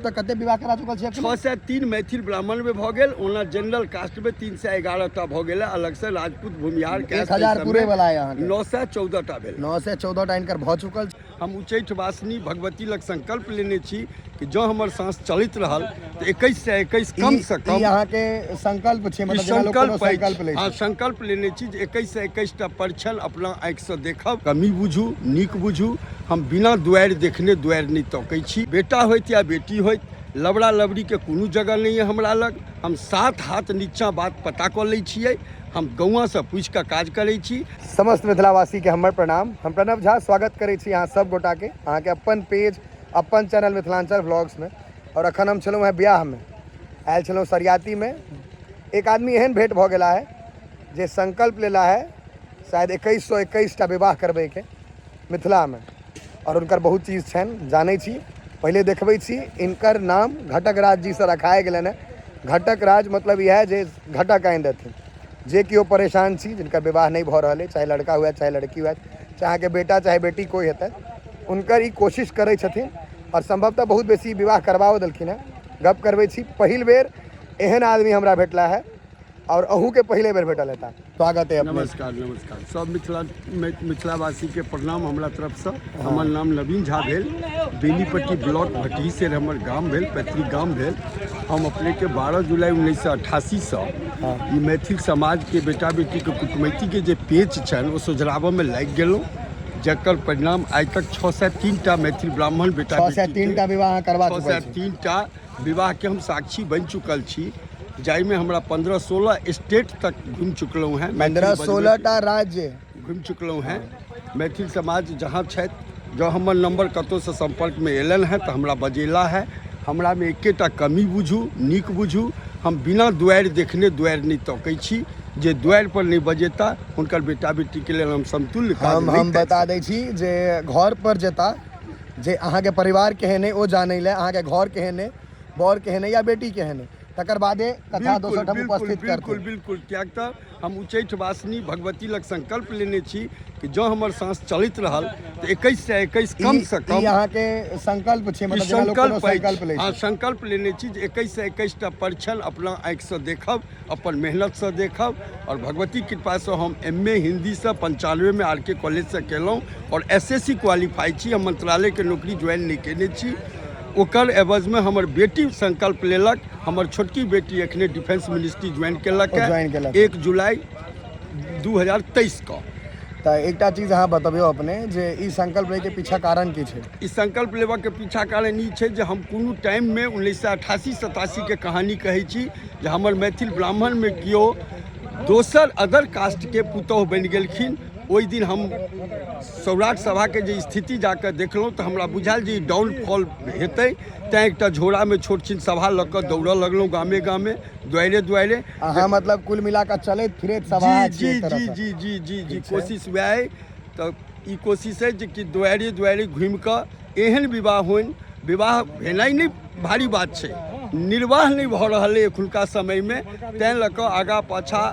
तक कते विवाह करा चुकल छी अपने? 603 मैथिल ब्राह्मणमे भऽ गेल। ओना जनरल कास्टमे 311 टा भऽ गेल। अलगसँ राजपूत, भूमिहार, 1000 पूरे वाला है अहाँके। 914 टा भेल। 914 टा इनकर भऽ चुकल छै। हम उच्चैठ वासिनी भगवती लग संकल्प लेने छी कि जँ हमर साँस चलैत रहल तऽ 2121 कम से ई कम। अहाँके संकल्प छै? ई मतलब जेना लोक कोनो संकल्प अछि। संकल्प लै हँ छै। संकल्प लेने छी जे 2121 टा परिछन अपना आँखिसँ देखब। कमी बुझू, नीक बुझू, हम बिना दुआरि देखने दुआरि नहि तकै छी। बेटा होइत या बेटी होइत, लबड़ा लबड़ीके कोनो जगह नहि अइ हमरा लग। हम सात हाथ नीचाँ बात पता कऽ लै छियै, हम गौआँसँ पूछि कऽ काज करै छी। समस्त मिथिलावासीके हमर प्रणाम। हम प्रणव झा स्वागत करै छी अहाँ सब गोटाके अहाँके अपन पेज, अपन चैनल मिथिलांचल व्लॉग्समे। आओर अखन हम छलहुँ हेँ बियाहमे, आयल छलहुँ सरियातीमे। एक आदमी एहन भेंट भऽ गेला है जे संकल्प लेला है शायद 2121 टा विवाह करबैके मिथिलामे, आओर हुनकर बहुत चीज छनि, जानै छी, पहिले देखबै छी। इनकर नाम घटक राज जीसँ रखाए गेलनि हेँ। घटक राज मतलब इएह जे घटक आनि देथिन। जे केओ परेशान छी, जिनकर विवाह नहि भऽ रहल अइ, चाहे लड़का हुए चाहे लड़की हुए, चाहे अहाँके बेटा चाहे बेटी कोइ हेतै, हुनकर ई कोशिश करै छथिन आओर सम्भवतः बहुत बेसी विवाह करबाओ देलखिन हेँ। गप करबै छी। पहिल बेर एहन आदमी हमरा भेटला है आओर अहूँके पहिले बेर भेटल हेता। स्वागत है अपने। नमस्कार, नमस्कार। सब मिथिलावासी के प्रणाम हमरा तरफसँ। हमर नाम नवीन झा भेल। बेनीपट्टी ब्लॉक भटहीसेर हमर गाम भेल, पैतृक गाम भेल। हम अपनेके 12 जुलाई 1988सँ ई मैथिल समाजके बेटा बेटीके कुटुमैतीके जे पेच छनि ओ सोझराबऽमे लागि गेलहुँ, जकर परिणाम आइ तक 603 टा मैथिल ब्राह्मण बेटा 603 टा विवाह अहाँ करबा छओ चुकल सए छी। 3 टा विवाहके हम साक्षी बनि चुकल छी, जाहिमे हमरा 15-16 स्टेट तक घुमि चुकलहुँ हेँ। 15-16 टा राज्य घुमि चुकलहुँ हेँ। मैथिल समाज जहाँ छथि, जँ हमर नम्बर कतहुसँ सम्पर्कमे अयलनि हेँ तऽ हमरा बजेला है। हमरामे एकेटा कमी बुझू, नीक बुझू, हम बिना दुआरि देखने दुआरि नहि तकै छी। जे दुआरि पर नहि बजेता, हुनकर बेटा बेटीके लेल हम समतुल्य काज हम नहि हम ताकि बता सकै। दै छी जे घर पर जेता, जे अहाँके परिवार केहन अइ ओ जानै लए, अहाँके घर केहन अइ, बर केहन अइ या बेटी केहन अइ, तकर बादे कथा दोसर ठाम उपस्थित बिल्कुल करथिन। बिल्कुल, किएक तऽ हम उच्चैठ वासिनी भगवती लग संकल्प लेने छी कि जँ हमर साँस चलैत रहल तऽ 2121 कम ई से ई कम। अहाँके संकल्प छै? ई मतलब जेना लोक कोनो संकल्प अछि। संकल्प लै हँ छै। संकल्प लेने छी जे 2121 टा परिछन अपना आँखिसँ देखब, अपन मेहनतसँ देखब। आओर भगवती कृपासँ हम एम ए हिन्दीसँ 95मे आर के कॉलेजसँ केलहुँ आओर एस एस सी क्वालिफाइ छी। हम मंत्रालयके नौकरी ज्वाइन नहि केने छी। ओकर एवजमे हमर बेटी संकल्प लेलक। हमर छोटकी बेटी एखने डिफेंस मिनिस्ट्री ज्वाइन केलक। ओ ज्वाइन केलक। 1 जुलाई 2023 कऽ। तऽ एकटा चीज अहाँ बतबियौ अपने जे ई संकल्प लैके पीछा कारण की छै? ई संकल्प लेबऽके पीछा कारण ई छै जे हम कोनो टाइममे 1988-87के कहानी कहै छी जे हमर मैथिल ब्राह्मणमे केओ दोसर अदर कास्टके पुतोहु बनि गेलखिन। ओहि दिन हम सौराठ सभाके जे स्थिति जाकऽ देखलहुँ तऽ हमरा बुझायल जे ई डाउनफॉल हेतै। तैँ एकटा झोरामे छोट छिन सभा लऽ कऽ दौड़ऽ लगलहुँ गामे गामे, दुआरे दुआरे। अहाँ मतलब कुल मिला कऽ चलैत फिरैत सभा जी छी जी एक जी तरहसँ। जी जी जी जी। ठीक छै। कोशिश वएह अइ। तऽ ई कोशिश अइ जे कि दुआरे दुआरे घुमि कऽ एहन विवाह होइन। विवाह भेनाइ नहि भारी बात छै, निर्वाह नहि भऽ रहल अइ एखुनका समयमे। तैँ लऽ कऽ आगाँ पाछाँ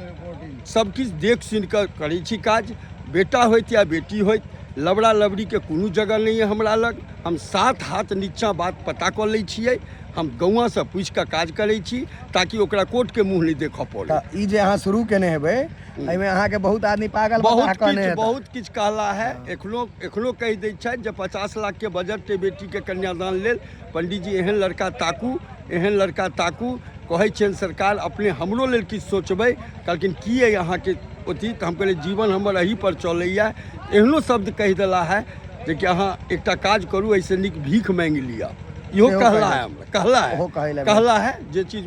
सभकिछु देख सुनि कऽ करै छी काज। बेटा होइत या बेटी होइत, लबड़ा लबड़ीके कोनो जगह नहि अइ हमरा लग। हम सात हाथ नीचाँ बात पता कऽ लै छियै, हम गौआँसँ पूछि कऽ काज करै छी ताकि ओकरा कोर्टके मुँह नहि देखऽ पड़ै। तऽ ई जे अहाँ शुरू केने हेबै, एहिमे अहाँके बहुत आदमी पागल बहुत बताह कहने किछु हेता। बहुत किछु कहला है। एखनो एखनो कहि दै छथि जे 50 लाखके बजट अइ बेटीके कन्यादान लेल, पंडीजी एहन लड़का ताकू, एहन लड़का ताकू। कहै छियनि सरकार अपने हमरो लेल किछु सोचबै। कहलखिन की अइ अहाँके अथी? तऽ हम कहलियै जीवन हमर एहीपर चलैए। एहनो शब्द कहि देला है जे कि अहाँ एकटा काज करू, एहिसँ नीक भीख माँगि लिअ। इहो सेहो कहला कहै है हमरा, कहला है, ओहो कहै लए कहला है जे चीज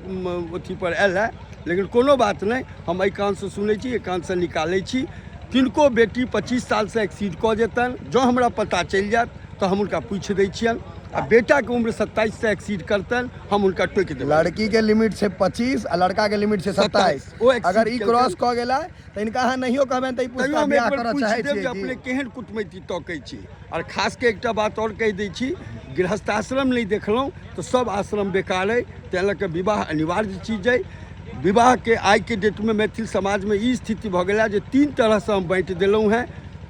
अथी पर आयल है। लेकिन कोनो बात नहि, हम एहि कानसँ सुनै छी, एहि कानसँ निकालै छी। किनको बेटी 25 सालसँ एक्सीड कऽ जेतनि, जँ हमरा पता चलि जायत तऽ हम हुनका पूछि दै छियनि। आ बेटाके उम्र 27सँ एक्सीड करतनि, हम हुनका टोकि देबनि। लड़की के लिमिट छै 25 आ लड़का के लिमिट छै 27। 27, ओ exceed अगर ई केलकै। क्रॉस कऽ गेला तऽ हिनका अहाँ नहियो कहबनि तऽ ई तैयो पुछता हम एक बियाह बेर करऽ पूछि चाहै देब छियै जे की? अपने केहन कुटमैती तकै छी। आओर खास कऽ एकटा बात आओर कहि दै छी, गृहस्थाश्रम नहि देखलहुँ तऽ सब आश्रम बेकार अइ। ताहि लऽ कऽ विवाह अनिवार्य चीज अइ। विवाहके आइके डेटमे मैथिल समाजमे ई स्थिति भऽ गेल जे 3 तरहसँ हम बाँटि देलहुँ हेँ।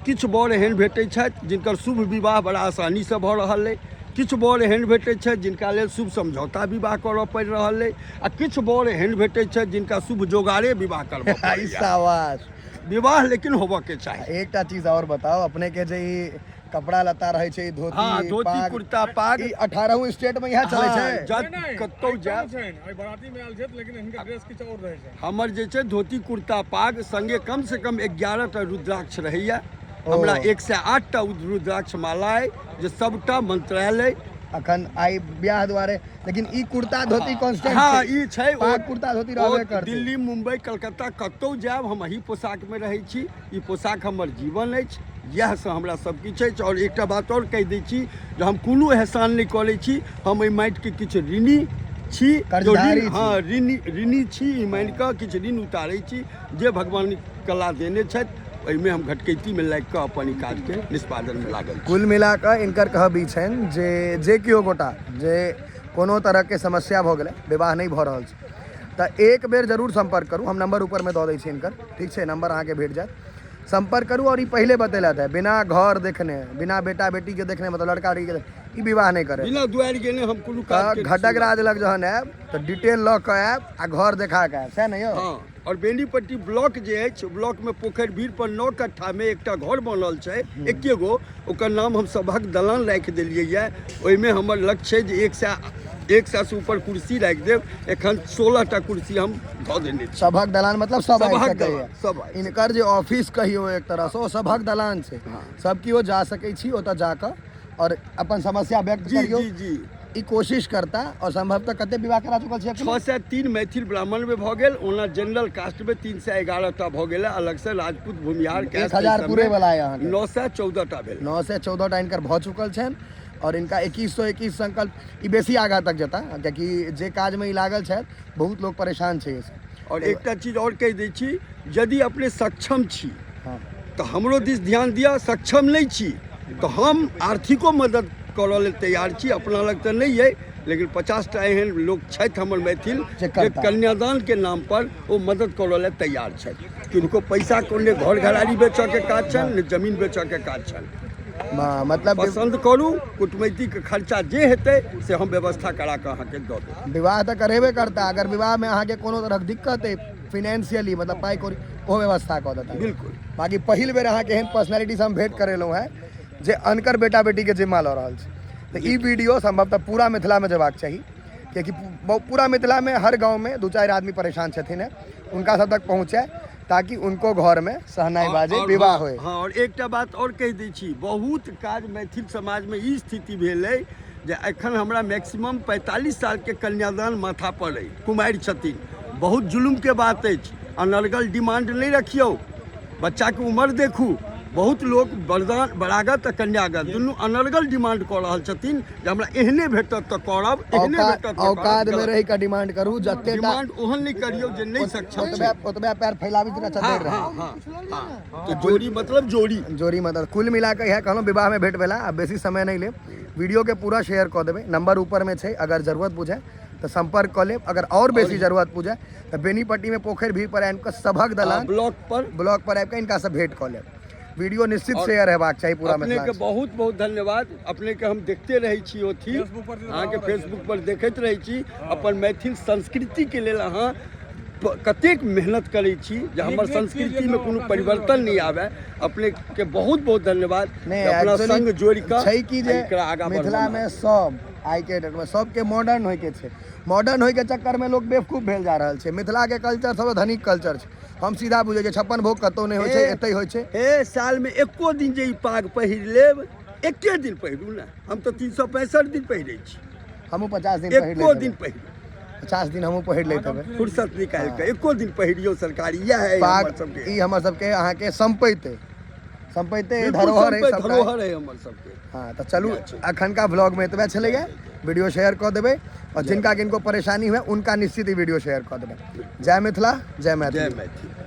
किछु वर एहन भेटै छथि जिनकर शुभ विवाह बड़ा आसानीसँ भऽ रहल अइ। किछु बर एहन भेटैत छथि जिनका लेल शुभ समझौता विवाह करऽ पड़ि रहल अइ, आ किछु बर एहन भेटैत छथि जिनका शुभ जोगाड़े विवाह करबऽ पड़ैया। शाबाश। विवाह लेकिन होबऽ के चाही। एकटा चीज आओर बताउ, अपने के जे ई कपड़ा लत्ता रहै छै, धोती, हाँ, धोती, पाग, कुर्ता, पाग, ई 18 स्टेट में इएह चलै हाँ, छै। जत नहि, कतौ आइ जायब। कम छनि, आइ बराती में आयल छथि, लेकिन हिनकर ड्रेस किछु आओर रहै छनि। हमर जे छै धोती कुर्ता पाग संगे कम से कम 11 टा रुद्राक्ष रहैया। हमरा 108 टा रुद्राक्ष माला अइ जे सबटा मंत्रालय अइ। अखन आइ ब्याह दुआरे, लेकिन ई कुर्ता धोती कांस्टेंट हाँ, छै। ई छै, ओ पाग कुर्ता धोती रहबे ओ करतै। दिल्ली, मुंबई, कलकत्ता कतौ जायब हम एही पोशाक में रहै छी। ई पोशाक हमर जीवन अछि, इएहसँ हमरा सब किछु अछि। आओर एकटा बात आओर कहि दै छी जे हम कोनो एहसान नहि करै छी, हम एहि माटिके किछु ऋणी छी, जो ऋण, कर्जधारी छी। हाँ, ऋणी छी, ई मानि कऽ किछु ऋण उतारै छी जे भगवान कला देने छथि, ओहिमे हम घटकैतीमे लागि कऽ अपन ई काजके निष्पादनमे लागल छी। कुल मिला कऽ इनकर कहब ई छनि जे जे केओ गोटा जे कोनो तरहके समस्या भऽ गेलै, विवाह नहि भऽ रहल छै, तऽ एक बेर जरूर सम्पर्क करू। हम नम्बर ऊपरमे दऽ दै छी हिनकर, ठीक छै, नम्बर अहाँके भेट जायत, सम्पर्क करू। और ई पहिले बतेलथि है, बिना घर देखने, बिना बेटा बेटी के देखने, मतलब लड़का लड़की के देखने, ई विवाह नहि करे। बिना दुआरि गेने हम कोनो काज तऽ के घटक राज लग जहन आयब तऽ डिटेल लऽ कऽ आयब आ घर देखा कऽ आयब, सएह ने यौ? हाँ, और बेनीपट्टी ब्लॉक जे अछि, ब्लॉक में पोखरि भीड़ पर 9 कट्ठा में एकटा घर बनल छै, एके गो, ओकर नाम हम सभक दलान राखि देलियै यऽ। ओहिमे हमर लक्ष्य छै जे 100 से ऊपर कुर्सी राखि देब। एखन 16 टा कुर्सी हम धऽ देने छी। सभक दलान मतलब सब आबि सभक सकैए। दलान, सब आबि इनकर जे ऑफिस कहियो एक तरह से, ओ सभक दलान छै। हाँ। सब केओ जा सकै छी ओतऽ जाकऽ और अपन समस्या व्यक्त जी, करियौ। जी, जी। ई कोशिश करता। और संभवतः कते विवाह करा चुकल छी अखन? 603 मैथिल ब्राह्मण में भऽ गेल, ओना जनरल कास्ट में 311 टा भऽ गेल, अलग से राजपूत भूमिहार एक कैस्ट हजार एहि सबमे पूरे वाला है अहाँके। 914 टा भेल। 914 टा इनकर भऽ चुकल छनि और इनका 2121 संकल्प, ई बेसी आगाँ तक जेता, कियाकि जे काजमे ई लागल छथि बहुत लोक परेशान छै एहिसँ। और एकटा चीज और कहि दै छी, यदि अपने सक्षम छी हाँ। तऽ हमरो दिस ध्यान दिअ, सक्षम नहि छी तऽ हम आर्थिको मदद करऽ लेल तैयार छी। अपना लग तऽ नहि अइ, लेकिन 50 टा एहन लोक छथि हमर मैथिल जे जे करता। कन्यादानके नाम पर ओ मदद करऽ लेल तैयार छथि। किनको पैसा को ने घर घराड़ी बेचऽके काज छनि, ने जमीन बेचऽके काज छनि। मतलब पसन्द करू, कुटमैतीके खर्चा जे हेतै से हम व्यवस्था करा कऽ अहाँके दऽ देब। विवाह तऽ करेबे करता, अगर विवाहमे अहाँके कोनो तरहक दिक्कत अइ फाइनेंशियली, मतलब पाइ कौड़ी, ओहो व्यवस्था कऽ देता। बिल्कुल। बाकी पहिल बेर अहाँके एहन पर्सनैलिटीसँ हम भेंट करेलहुँ हेँ जे अनकर बेटा बेटीके जिम्मा लऽ रहल छै। तऽ ई वीडियो संभवतः पूरा मिथिलामे जेबाक चाही, कियाकि पूरा मिथिलामे हर गाँवमे 2-4 आदमी परेशान छथिन हेँ, उनका सब तक पहुँचे ताकि उनको घरमे सहनाइ बाजे, विवाह होय। हाँ, और एकटा बात और कहि दै छी, बहुत काज मैथिल समाजमे ई स्थिति भेल अइ जे एखन हमरा मैक्सिमम 45 सालके कन्यादान माथा पर अइ, कुमारि छथिन। बहुत जुलुमके बात अछि, अनर्गल डिमांड नहि रखियौ, बच्चाके उम्र देखू। बहुत लोक वरदान वरागत आ कन्यागत दुनू अनर्गल डिमांड कऽ रहल छथिन जे हमरा एहने भेटत तऽ करब, एहने भेटत तऽ करब। औकात में रहि कऽ डिमांड करू, जते डिमांड ओहन नहि करियौ जे नहि सक्षम छै। ओतबे पैर फैलाबी जेना चद्दर रहै। हाँ, हाँ, हाँ। तऽ जोड़ी मतलब जोड़ी। जोड़ी मतलब कुल मिला कऽ इएह कहलहुँ, विवाह में भेंट भेला, आ बेसी समय नहि लेब, वीडियो के पूरा शेयर कऽ देबै, नंबर ऊपर में छै, अगर जरूरत बुझाय तऽ संपर्क कऽ लेब। अगर और बेसी जरूरत बुझाय तऽ बेनीपट्टी में पोखरि भीड़ पर आबि कऽ सभक दलान ब्लॉक पर, ब्लॉक पर आबि कऽ इनका से भेंट कऽ लेब। वीडियो निश्चित शेयर हेबाक चाही पूरा अपने के मिथिलांचल। बहुत बहुत धन्यवाद। अपने के हम देखते रहै छी, ओथी फेसबुक पर अहाँके फेसबुक पर देखैत रहै छी। अपन मैथिल संस्कृति के लेल अहाँ कतेक मेहनत करै छी जे हमर नीक चीज संस्कृति में एकदम कोनो अपना परिवर्तन नहीं आवे। अपने के बहुत बहुत धन्यवाद नहीं, जे अपना actually संग जोड़ि कऽ छै कि जे एकरा आगाँ मिथिला बढ़बेलहुँ। में सब आइ के डेट में सबके मॉडर्न होय के छै, मॉडर्न होय के चक्कर में लोग बेवकूफ भेल जा रहल छै। मिथिला के कल्चर सब धनिक कल्चर छै, हम सीधा बुझै छियै 56 भोग कतौ नहि होइ छै, एतै होइ छै। हे साल में एको दिन जे ई पाग पहिर लेब, एके दिन पहिरू ने, हम तऽ 365 दिन पहिरै छी। हमहूँ 50 दिन पहिर एको लैत दिन हेबै। पहिरू, 50 दिन हमहूँ पहिर लैत हेबै। फुर्सत निकालि कऽ एको दिन पहिरियौ सरकार, इएह है पाग हमर सबके। ई हमर सबके अहाँके सम्पैत अइ, सम्पैत अइ, बिल्कुल धरोहर अइ सम्पैत, सबटा। धरोहर है हमर सबके। हाँ तऽ चलू, इएह छै। अखनका व्लॉग में एतबे छलैया। वीडियो शेयर कऽ देबै और जिनका किनको परेशानी हुए उनका निश्चित ही वीडियो शेयर कऽ देबै। जय मिथिला, जय मैथिली। जय मैथिली।